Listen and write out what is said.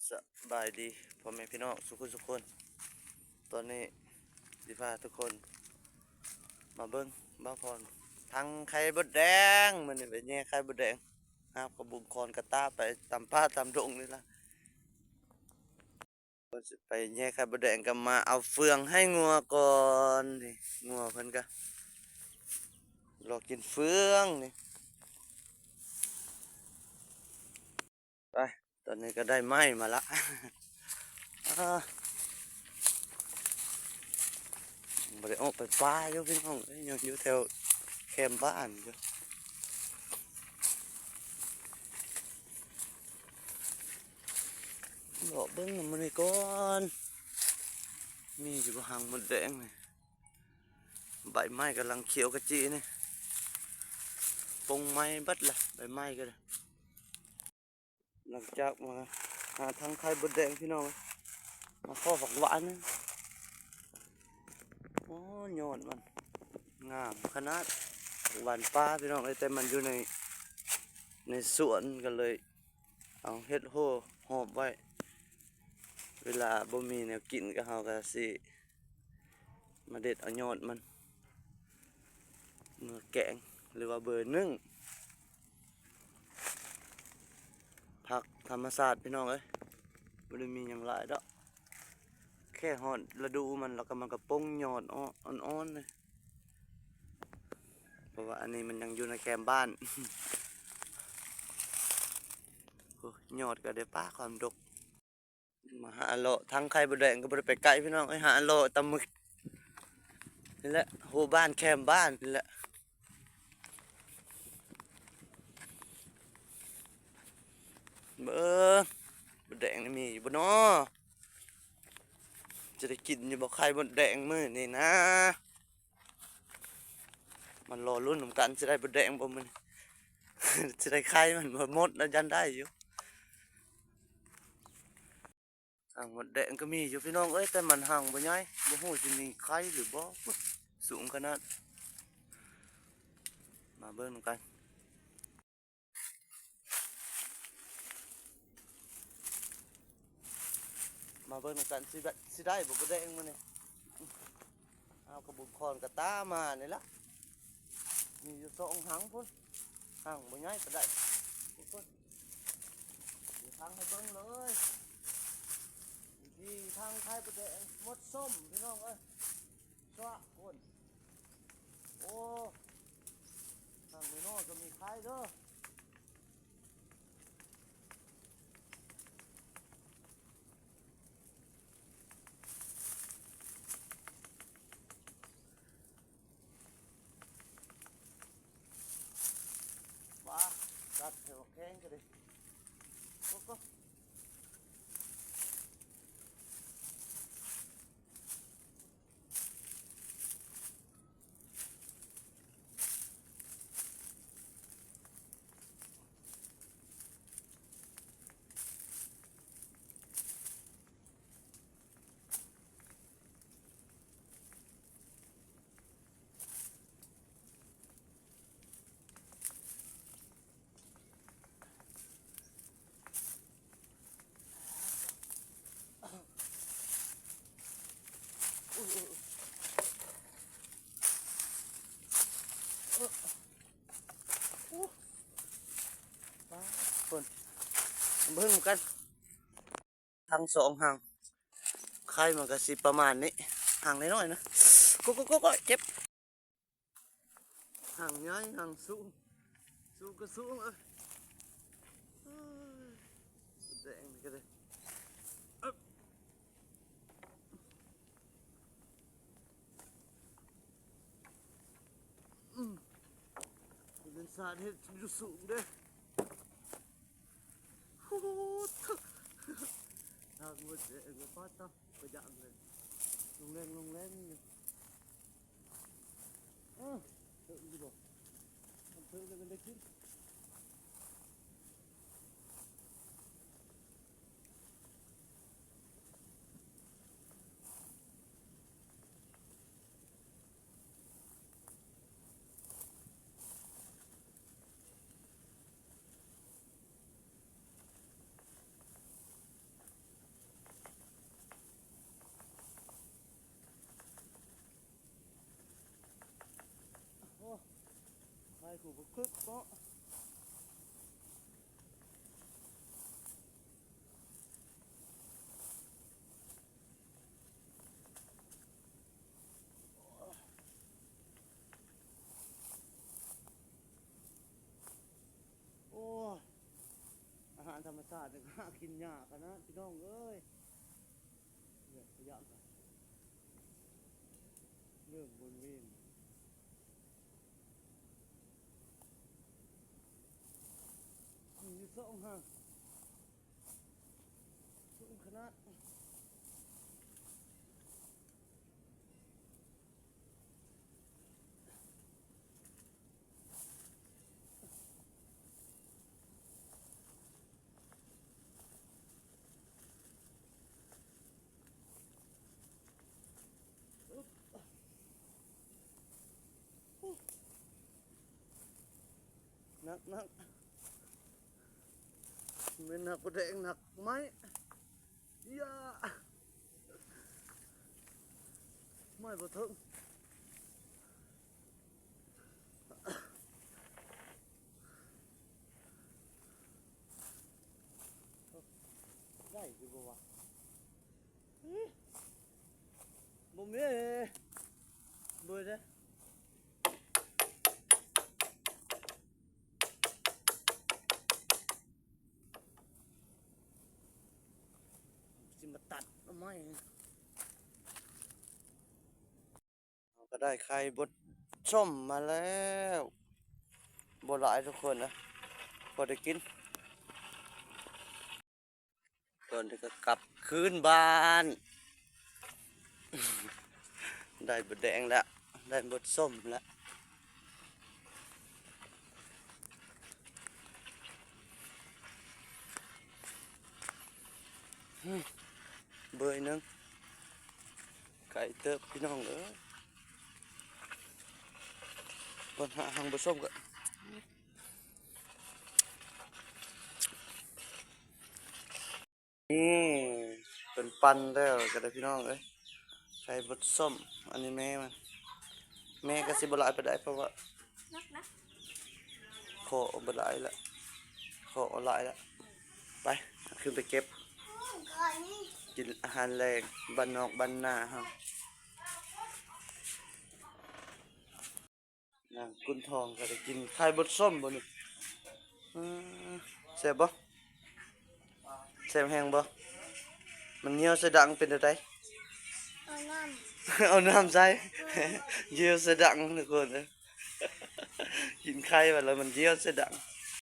ສະບາຍດີພໍ່ແມ່ພີ່ນ້ອງສູ່ຄົນສູ່ຄົນ. ຕອນນີ້ຊິພາທຸກຄົນມາເບິ່ງບ່າວພອນທັງໄຂ່ມົດແດງ. ມື້ນີ້ໄປແຍ່ໄຂ່ມົດແດງ ຫາບກະບຸງຄອນກະຕ່າໄປຕາມປ່າຕາມດົງນີ້ລະ. ກ່ອນຊິໄປແຍ່ໄຂ່ມົດແດງກໍມາເອົາເຟືອງໃຫ້ງົວກ່ອນ. ນີ້ງົວເພິ່ນກໍລໍກິນເຟືອງນີ້. ໄປ ຕອນນີ້ກໍໄດ້ໄມ້ມາລະ. ອາ ບໍ່ໄດ້ອອກໄປປ່າຢູ່ພີ່ນ້ອງເອີຍ ຍັງຢູ່ແຖວແຄມບ້ານຢູ່. ເລາະເບິ່ງນຳມື້ນີ້ກ່ອນ ມີຢູ່ບໍ່ຮັງມົດແດງນີ້. ໃບໄມ້ກຳລັງຂຽວຂະຈີນີ້ ປົງໄໝເບິດລະ ໃບໄມ້ກໍໄດ້. ຫຼັງຈາກມາຫາທັງໄຂ່ມົດແດງພີ່ນ້ອງເອີຍ ມາຂໍຜັກຫວານ. ໂອ້ ຍອດມັນງາມຂະໜາດ ຜັກຫວານປ່າພີ່ນ້ອງເອີຍ ແຕ່ມັນຢູ່ໃນ ໃນສວນ ກໍເລີຍເອົາເຮັດໂຮຫອບໄວ້. ເວລາບໍ່ມີແນວກິນກໍ ເຮົາກໍຊິມາເດັດເອົາຍອດມັນ ເມືອແກງ ຫຼືວ່າເບີໜຶ້ງ. ຜັກທຳມະຊາດພີ່ນ້ອງເອີຍ ບໍ່ໄດ້ມີຫຍັງຫຼາຍດອກ. ແຄ່ຮອດລະດູມັນ ແລ້ວກໍມັນກໍປົ່ງຍອດອ່ອນໆເລີຍ ເພາະວ່າອັນນີ້ມັນຍັງຢູ່ໃນແຄມບ້ານ. ໂອ້ ຍອດກໍໄດ້ປາຄວາມດົກ. ມາຫາເລາະທາງໄຂ່ມົດແດງກໍບໍ່ໄດ້ໄປໄກພີ່ນ້ອງເອີຍ ຫາເລາະຕາມໝຶກນີ້ແຫຼະ ໂຮບ້ານແຄມບ້ານນີ້ແຫຼະ. ເບິ່ງມົດແດງນີ້ມີຢູ່ບໍ່ນໍ ຈະໄດ້ກິນຢູ່ບໍ່ໄຂ່ມົດແດງມື້ນີ້ນະ. ມາລໍລຸ້ນນຳກັນ ຊິໄດ້ມົດແດງບໍ່ມື້ນີ້ ຊິໄດ້ໄຂ່ມັນບໍ່ໝົດນະ ຢ້ານໄດ້ຢູ່. ຮັງມົດແດງກໍມີຢູ່ພີ່ນ້ອງເອີຍ ແຕ່ມັນຮັງບໍ່ໃຫຍ່ ບໍ່ຮູ້ຊິມີໄຂ່ຫຼືບໍ່. ພຸ້ນ ສູງຂະໜາດ. ມາເບິ່ງນຳກັນ ມາເບິ່ງນຳກັນ ຊິໄດ້ ຊິໄດ້ບໍ່ມົດແດງມື້ນີ້. ເອົາກະບຸງຄອນກະຕ່າມານີ້ລະ ມີຢູ່ສອງຮັງພຸ້ນ ຮັງບໍ່ໃຫຍ່ປານໃດພຸ້ນ. ມີທັງໃຫ້ເບິ່ງເລີຍ ວິທີທັງໄຂ່ມົດແດງມົດສົ້ມພີ່ນ້ອງເອີຍ. ຊະ ພຸ້ນ ໂອ້ ທາງນີ້ເນາະ ຈະມີໄຂ່ເດີ. ວ້າ ຕັດໃສ່ໝາກແຂ້ງກໍໄດ້ ໂອ້ໂຫ. ເບິ່ງກັນ ທັງສອງຮັງ ໄຂ່ມັນກະຊິປະມານນີ້ ຮັງນ້ອຍໆນະ ໂກະໆໆ ເຈັບ. ຮັງໃຫຍ່ ຮັງສູງ ສູງກໍສູງເອີຍ ເອີຍ ແດງນີ້ກໍໄດ້ ອຶບ ອືມ ເປັນສາດເຮັດຢູ່ສູງເດ້ ໂອ້ໂຫ ທາງມັນເອງກໍປາດຕາ ກະຢ່າງເລີຍ ລົງແຮງ ລົງແຮງຢູ່ ເອີ ເຖິງຢູ່ບໍ່ ຄັນເຖິງແລ້ວມັນໄດ້ກິນ. ໂ ຜູ້ບໍ່ຄຶກເນາະ. ໂອ້ຍ ອາຫານທຳມະຊາດນີ້ກໍຫາກິນຍາກຫັ້ນນະ ພີ່ນ້ອງເອີຍ. ເລືອກພະຍາກະເລີ່ມວົນວຽນ ມີຢູ່ສອງຫາງ ສູງຂະໜາດ. ໜັກໆ ແມ່ນໜັກບໍ່ແດງ ໜັກໄມ້. ຢ່າ ໄມ້ບໍ່ເຖິງ ໄດ້ຢູ່ບໍ່ວະ? ບໍ່ມີ ບໍ່ໄດ້. ຊິມາຕັດເອົາໄມ້ ເຮົາກໍໄດ້ໄຂ່ບົດສົ້ມມາແລ້ວ ບໍ່ຫຼາຍທຸກຄົນນະ ພໍໄດ້ກິນ. ຕອນນີ້ກໍກັບຄືນບ້ານ ໄດ້ບົດແດງແລ້ວ ໄດ້ບົດສົ້ມແລ້ວ. ເບີຍໜຶ່ງ ໄກເຕີບພີ່ນ້ອງເອີຍ ບ່ອນຫາຫາງບໍ່ສົ້ມກໍ ນີ້ເພິ່ນປັ່ນແລ້ວກໍໄດ້ພີ່ນ້ອງເອີຍ ໄຂ່ບົດສົ້ມ. ອັນນີ້ແມ່ມັນ ແມ່ກໍຊິບໍ່ຫຼາຍປານໃດ ເພາະວ່າຂໍບໍ່ຫຼາຍລະ ຂໍບໍ່ຫຼາຍລະ. ໄປ ຂຶ້ນໄປເກັບ ກິນອາຫານແລງບ້ານນອກບ້ານນາເຮົາ. ນາງກຸນທອງກໍໄດ້ກິນໄຂ່ບົດສົ້ມບໍ່ນີ້? ເອີ ແຊບບໍ່? ແຊບແຮງບໍ່? ມັນຍ່ຽວໃສ່ດັງເປັນແນວໃດ? ເອົານ້ຳ ເອົານ້ຳໃສ່ ເອີ ຍ່ຽວໃສ່ດັງທຸກຄົນເອີຍ. ກິນໄຂ່ບັດແລ້ວມັນຍ່ຽວໃສ່ດັງ.